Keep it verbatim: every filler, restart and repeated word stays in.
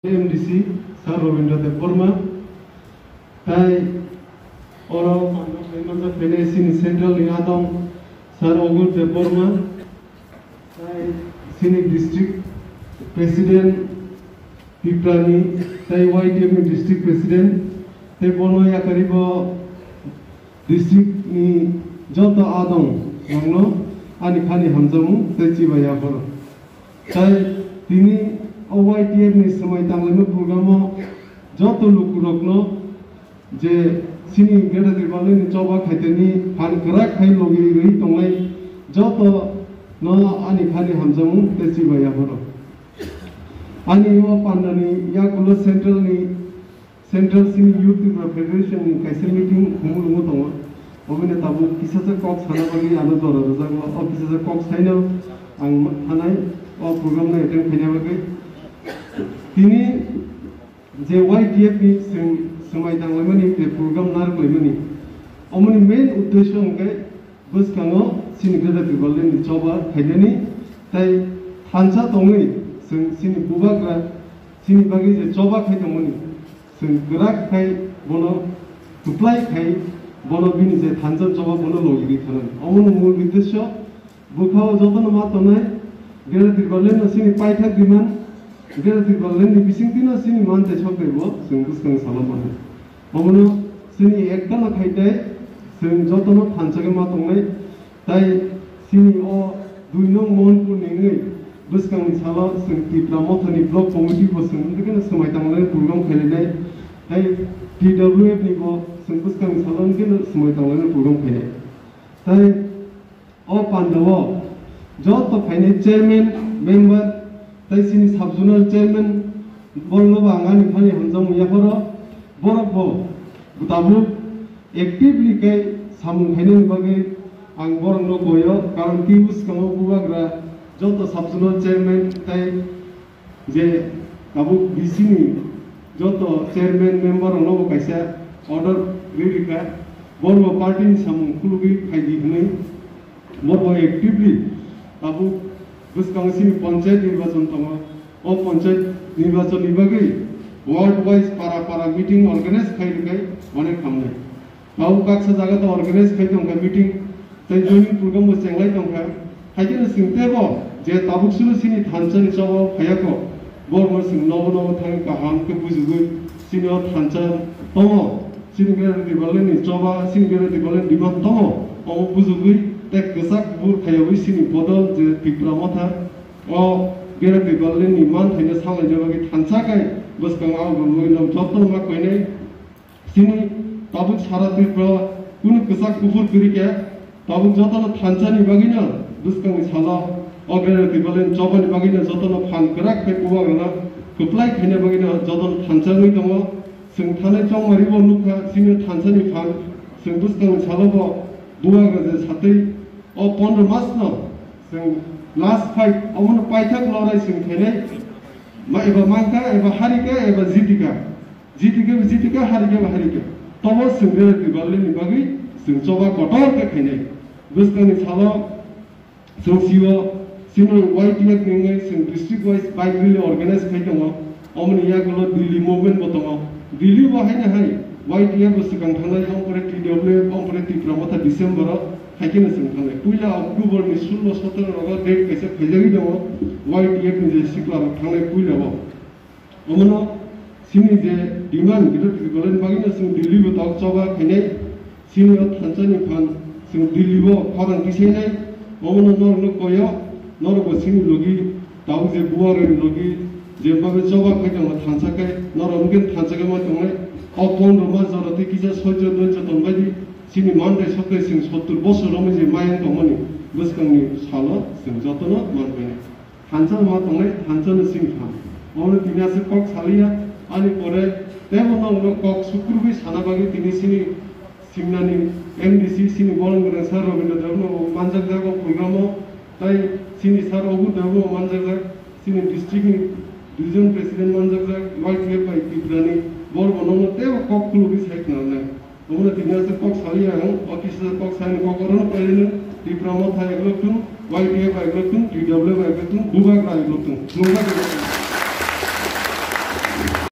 M D C Sir Robindra Debbarma, tai oro panda khlai manjak phainai chini central ni adong Sir Ogur Debbarma, tai chini district president Tiprani, tai Y T F ni district president, tai bono yakari bo district ni joto adong rokno ani khani hamjakmung tei chibai yapharo. Tai tini o Y T F ni swmai tanglaima program o joto lukurokno je chini Greater Tipraland ni choba khaitani phan kwrak khai logi rwi tongnai joto no ani khani hamjakmung tei chibai yapharo. Ani o pandani yakulo central ni Central Senior Youth Tripura Federation ni kaisa meeting khumulungo tongo. Oboni tabuk kisasa kok sana bagwi ano dora rwjago. O kisasa kok saino ang thanai o program no attend khaina bagwi. Tini je Y T F ni swng-, swmai tanglaimani tei program narwk laimani. Omoni main uddesho hwnkhe bwskango chini Greater Tipraland ni choba khainani tei thansa tongwi chwng chini bubagra chini bagwi je choba khai tongmani, chwng kwrak khai bono kwplai khai bono bini je thansa choba bono logi rwi thana. Omono mul uddesho bwkhao jotono ma tongnai Greater Tipraland no chini paithak diman, Greater Tipraland ni bisingtwi no chini man tei sok tei bo chwng bwskang salom mano. Omono chini ekta no khai tei chwng jotono thansa khe ma tongnai. Tai chini o dui nong Mohanpur ni wngwi bwskangni salo chwng Tipra Mothani block committee bo chwng wngkhe swmai tanglainai program khailainai. Tai T W F ni bo chwng bwskangni salo wngkhe swmai tanglainai program khainai. Tai o pandao joto phainai chairman, member, tai chini sub zonal chairman borokno bo ang ani khani hamjakmung yapharo. Borok bo tabuk actively khe samung khainani bagwi ang borokno koyo, karon tei bwskango bubagra joto sub zonal chairman tei je tabuk D C ni joto chairman member rokno bo kaisa order rwi rikha, borok bo party ni samung khulugwi phaidi hwnwi. Borok actively tabuk bwskango chini panchayat nirbachon tongo. O panchayat nirbachon ni bagwi ward wise para para meeting organize khai rwkha, onek hamnai. Tabuk kaksa jaga to organize khai tongkha meeting, tei joining program bo chenglai tongkha. Haikhe no chwng teibo je tabuk suru chini thansa ni choba phaiya kho, borok no chwng nobo nobo thangwi kaham khe bujugwi chini o thansa tongo. Chini Greater Tipraland ni choba, chini Greater Tipraland ni demand tongo, omo bujugwi tei kwchak bur khaiyawi chini bodol je Tipra Motha o Greater Tipraland ni manthaino salaina bagwi thansa kai bwskango ang rwngwi no joto ma koinai. Chini tabuk sara Tripura kunu kwchak kuphur kwrwi khe, tabuk jotono thansa ni bagwino bwskangni salo o Greater Tipraland choba ni bagwino jotono phan kwrak khe bubagrano kwplai khaina bagwino jotono thansa wngwi tongo. Chwng thanai chongmari bo nukha, chini thansa ni phan chwng bwskangni salo bo bubagra je satwi o pondro mas no chwng last fight omono paithak lorai chwng khainai ma eba mankha eba harikha eba jitikha. Jitikhe bo jitikha, harikhe bo harikha. Tobo chwng Greater Tipraland ni bagwi chwng choba kotor khe khainai. Bwskangni salo chwng sio chini Y T F ni wngwi chwng district wise bike rally organize khai tongo. Omoni yagulo Delhi movement bo tongo. Delhi bo haino hai Y T F bo swkang thangnai, ompore T W F, ompore Tipra Motha December o haikheno chwng thangnai. Puila October ni sullo sotoro rogo date kaisa khaijagwi tongo Y T F ni je sikla rok thangnai puila bo. Omono chini je demand, Greater Tipraland bagwino chwng Delhi bo tok choba khainai, chini o thansa ni phan chwng Delhi bo khorang tisainai, omono norokno koyo, norok bo chini logi, tabuk je buarokni logi, je bagwi choba khai tongo thansa khe, norok hwnkhe thansa khe ma tongnai, o pondro mas jora tei kisa soicho doicho tonbaidi, chini manthai sokthai chwng sottur bosor romwi je mayung tongmani bwskangni salo chwng jotono manpainai. Thansa ma tongnai, thansa no sing kha. Omo tini aswk kok saliya, ani pore tebo no ulo kok sukrubwi sana bagwi tini sini singnani M D C sini bolong gwnang sir Robindra Debbarma bo manjak jago program o, tai sini sir Ogur Debbarma bo manjak jak, sini district ni division president manjak jak, Y T F bai Tiprani, bor bo nono tebo kok khulugwi sai khna nai. Omono tini aswk kok saliya ang, o kisa kok sani kok orono pailino, Tipra Motha eglokthung, Y T F eglokthung, T W F eglokthung, Bubagra eglokthung. Nungba eglokthung.